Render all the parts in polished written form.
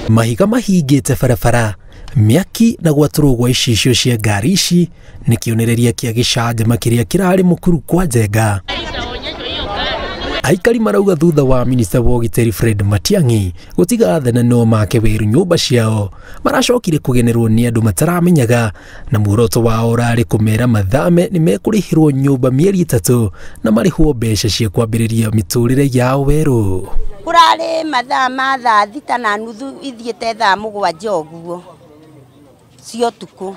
Mahiga mahingĩte barabara, mĩaki na gwatũrwo gwa icicio cia ngari ici nĩ kĩonereria kĩa gĩcanjama kĩrĩa kĩrarĩ mũkuru kwa Njenga. Aikari marauga thutha wa minista wa ũgitĩri Fred Matiang'i gũtiga thenano make wĩru nyũmba ciao, maracokire kũgenerwo nĩ andũ mataramenyaga na muoroto wao ũrarĩ kũmera mathame nĩ mekũrĩhĩrwo nyũmba mĩeri 3 na marĩhwo mbeca cia kwambĩrĩria mĩtũrĩre yao werũ. Kũrarĩ mathaa ma thaa 6:30 ithiĩte thaa 7 ũguo cia ũtukũ.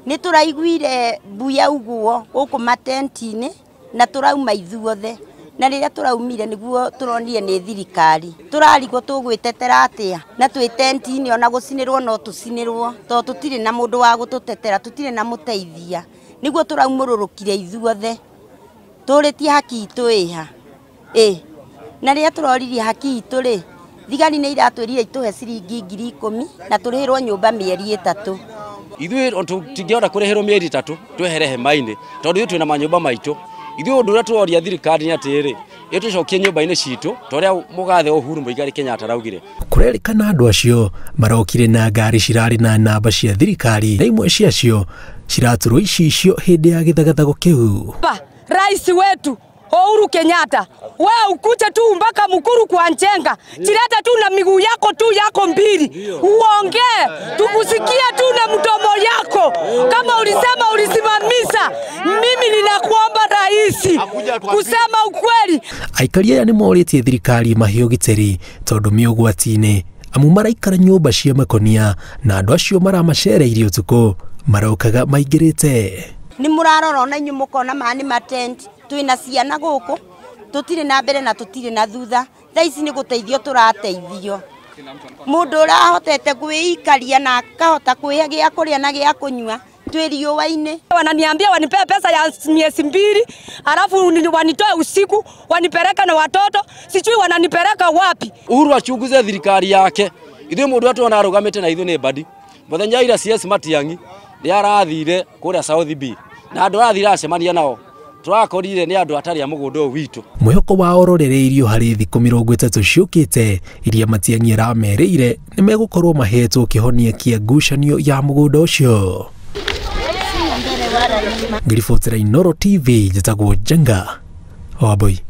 Nĩ tũraiguire mbuya ũguo gũkũ matenti-inĩ na tũrauma ithuothe, na rĩrĩa tũraumire nĩguo tũronire nĩ thirikari. Tũrarigwo tũgwĩtetera atĩa na twĩ tenti-inĩ, ona gũcinĩrwo no tũcinĩrwo tondũ tũtirĩ na mũndũ wa gũtũtetera, tũtirĩ na mũteithia. Nĩguo tũraumũrũrũkire ithuothe tũrĩtie haki itũ ĩha. Na rĩrĩa tũroririe haki itũ rĩ, thigari nĩ iratwĩrire itũhe ciringi 10,000 na tũrĩhĩrwo nyũmba mĩeri 3. Ithuĩ tũtingĩhota kũrĩhĩrwo mĩeri 3 twehere hema-inĩ tondũ ithuĩ twĩna manyũmba maitũ. Ithuĩ ũndũ ũrĩa tũroria thirikari nĩ atĩrĩrĩ, ĩtũcokie nyũmba-inĩ citũ ta ũrĩa mũgathe Uhuru Muigai Kenyatta araugire. Kũrerĩkana andũ acio marokire na ngari cirarĩ na namba cia thirikari na imwe ciacio ciratũrwo icicio hĩndĩ ya gĩthagathago kĩu. Rais wetu Uhuru Kenyatta, wewe ukuje tu mpaka Mukuru kwa Njenga, chileta tu na miguu yako tu yako mbili, uongee tukusikie tu na mdomo yako. Kama ulisema ulisimamisha, mimi ninakuomba rais kusema ukweli. Aikari aya nĩ morĩtie thirikari mahe ũgitĩri tondũ me ũgwati-inĩ, amu maraikara nyũmba cia makonia na andũ acio maramacereire ũtukũ marokaga maingĩrĩte. Nĩ mũrarora ona inyuĩ mũkona maya nĩ matenti, twĩna ciana gũkũ, tũtirĩ na mbere na tũtirĩ na thutha. Thaa ici nĩ gũteithio tũrateithio. Mũndũ ũrahotete kwĩikaria na akahota kwĩhe gĩa kũrĩa na gĩa kũnyua, twĩ riũa-inĩ. Wananiambia wanipee pesa ya miezi 2, alafu wanitoe usiku, wanipeleka na watoto, sijui wananipeleka wapi. Uhuru achunguze thirikari yake. Ithuĩ mũndũ ũrĩa tuona arũgamĩte na ithuĩ nĩ Mbadi. Mũthenya ira CS Matiang'i nĩ arathire kũrĩa South B na andũ arathire acemania nao tũrakorire nĩ andũ atarĩ a mũgũnda ũyũ witũ. Mwĩhoko wao ũrorereirio harĩ thikũ 30 ciũkĩte iria Matiang'i aramerĩire nĩ megũkorwo mahetwo kĩhonia kĩa ngucanio ya mũgũnda ũcio. Ngiribotera Inooro TV, njĩtagwo Njenga Wambui.